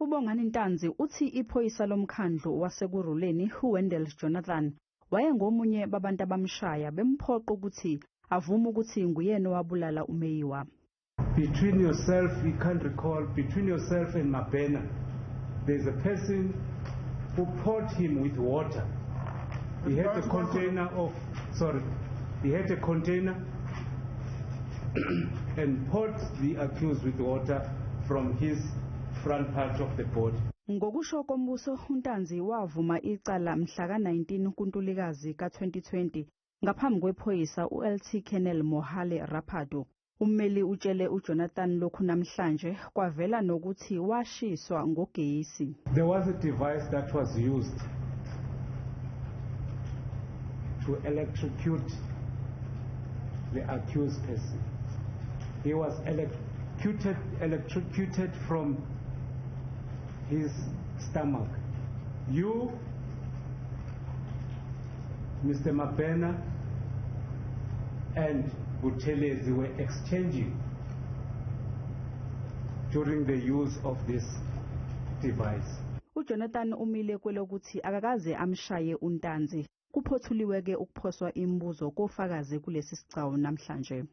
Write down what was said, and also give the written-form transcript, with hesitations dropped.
UBongani Ntanzi uthi iphoyisa lomkhandlu waseKurhuleni uWendell Jonathan wayengomunye babantu abamshaya bemphoqa ukuthi avume ukuthi nguyena owabulala uMeyiwa. Between yourself, you can't recall, between yourself and Mabena, there's a person who poured him with water. He had a container of, sorry, he had a container and poured the accused with water from his front part of the body. Ngokusho kombuso, uNtanzi wavuma icala mhla ka-19 kuNtulikazi ka-2020 ngaphambi kwephoyisa uLt Colonel Mohale Raphado. Ummeli utshele uJonathan lokhu namhlanje kwavela nokuthi washiswa ngogesi. There was a device that was used to electrocute the accused person. He was electrocuted from his stomach. You, Mr. Mabena, and Buthelezi were exchanging during the use of this device. UJonathan umile kwelokuthi akakaze amshaye uNtanzi. Kuphothuliwe-ke ukuphoswa imibuzo kofakazi kulesi sigcawu namhlanje.